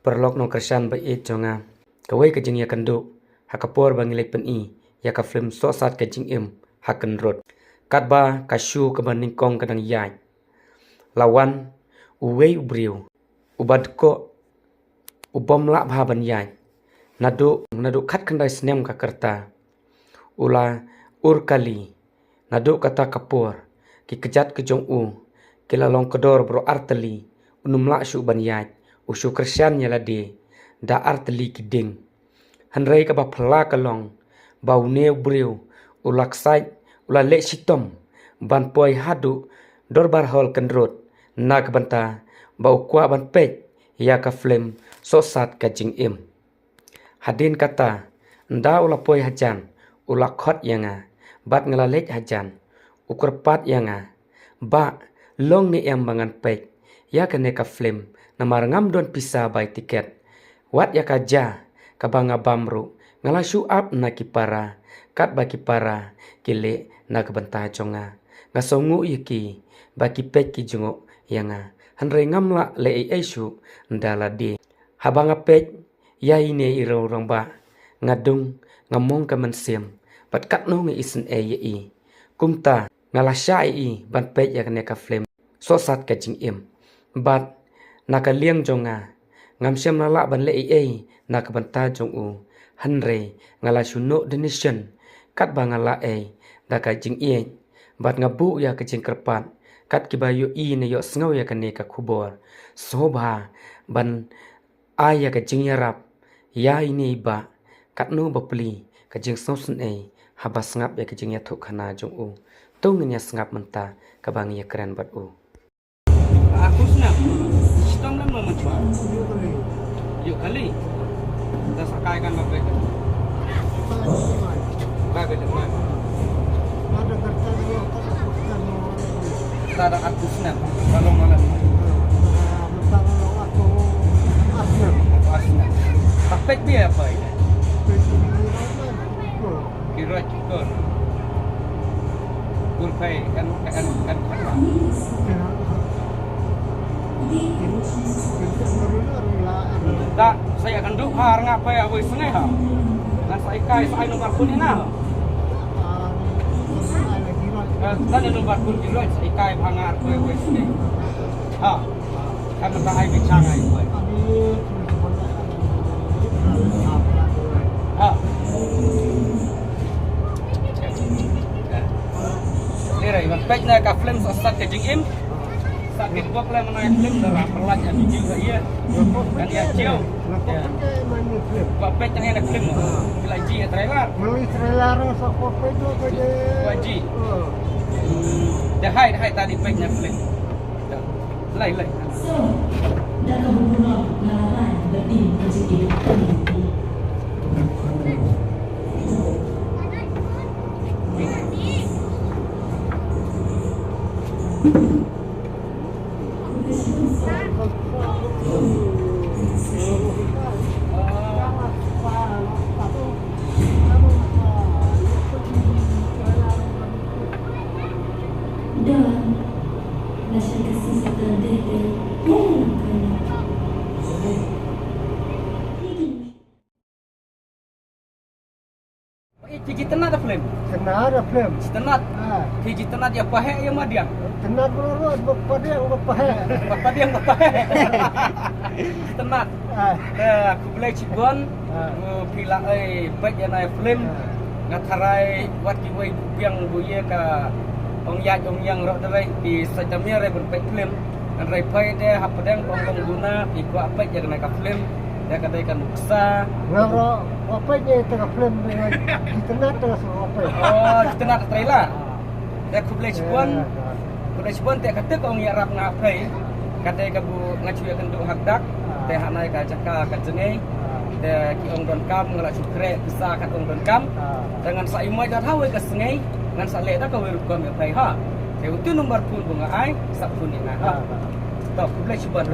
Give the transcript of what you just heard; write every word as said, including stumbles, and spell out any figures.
Paralok nongkyrshan ba ïeit jong nga, kawei ka jingïakynduh ha ka por ba ngi leit pyni ïa ka film Sohsat Ka Jingim ha Kyndrut. Katba ka shu kaba nyngkong ka dang ïaid, la wan uwei u briew uba dkoh, u bym lah bha ban ïaid. Naduh, naduh khatkhyndai snem ka ka rta. U la ur kali. Naduh kata ka por, ki kjat ki jong u ki la long kdor baroh artylli. U nym lah shuh ban ïaid, u shu kyrshan ïa lade da artylli ki dieng. Hynrei kaba phylla ka long ba une u briew u la ksaid, u la leh shitom ban poi haduh Dorbar Hall Kyndrut na ka bynta ba u kwah ban peit ïa ka film Sohsat Ka Jingim. Hadien kata, ynda u la poi hajan, u la khot ïa nga bad nga la leit hajan. U kyrpad ïa nga, "Bah, long ne em ba ngan peit ïa kane ka film, namar ngam don pisa bai tiket. Wat ïa ka ja kaba nga bam ruh, nga la shu ap na ki para, katba ki para ki leh na ka bynta jong nga. Nga sngewnguh ïa ki ba ki peit ki jngoh ïa nga, hynrei ngam lah leh ei ei shuh da lade. Haba nga peit ïa ine i rangbah, nga dung, nga mong ka mynsiem bad katno nga isynei ïa i. Kumta nga la shah ïa i ban peit ïa kane ka film Sohsat Ka Jingim. Bad na ka liang jong nga, ngam shym la lah ban leh ei ei na ka bynta jong u, hynrei nga la shu noh donation katba nga lah ei da ka jingïeit. Bad nga buh ïa ka jingkyrpad kat kiba ïohi ne ïohsngew ïa kane ka khubor. Sngewbha ban ai ïa ka jingïarap ïa ine i bah, katno ba plie ka jingsngewsynei haba sngap ïa ka jingïathuhkhana jong u. To ngin ïa sngap mynta kaba ngi ïakren bad u." Aku snap. Stom lam lam mynta. Yu kali. Ta sakai kan ba pek. Ba pek, ba pek. Tada aku snap. Kalau malam. Aku snap. Tapi dia apa ini? Kiroit kor. Gulpai kan, kan, kan, kan. Ta, sa ïakynduh ha, nga peit ha wei sngi ha. Ngan sa ikai sa ai nombar phone ïa nga. Eh, ta ïa nombar phone Kiroit, sa ikai ha nga peit wei sngi. Ha. Kan mynta ai bichang ai peit. Ha. Ni rai, ban peit na ka film Sohsat Ka Jingim. Sa peit bok le mynta film da la pynlait ïa video ka ïa. Kan ïa jia. Ba peit na ïa film. Ki la jia trailer. Meli trailer sa ko peit do ka je. Ba jia. Da hai, da hai tadi peit na film. Lai, lai. So, da ka burom nga la rai ba tim ka jingim. Da, la shaka sisa ta deh deh. Oh, kana. Phi ji tynnat da film? Tynnat da film. Ji tynnat. Ah. Phi ji tynnat ïa paheh ïa madiang? Tynnat bro bro, ba padiang ba paheh. Ba padiang ba paheh. Ji tynnat. Ah. Eh, khublei shibun. Ah. Eh, phi la ai peit ïa na film. Ah. Nga tharai wat kiwei biang bu ïa ka ong ïaid ong ïeng ruh da lei phi sa jamir ai ban peit film. Hynrei peit de hapdeng ong long duna phi kwah peit ïa kane ka film. Ïa ka dei ka nuksa. Nga ruh kwah peit ïa ka film, nga ji tynnat te nga kwah peit. Oh, ji tynnat trailer. Te khublei shibun. Khublei shibun te kata ka ong ïarap nga peit. Ka dei ka bu nga shu ïakynduh hakdak. Te hangne ka jaka ka jngai. Te ki ong donkam nga la shu khreh pisa kat ong donkam. Te ngan sa ïa mih da ha wei ka sngi ngan sa leh da kawei rukom ïa peit ha. Te utu number phone bu nga ai sa phone ïa nga ha. To khublei shibun.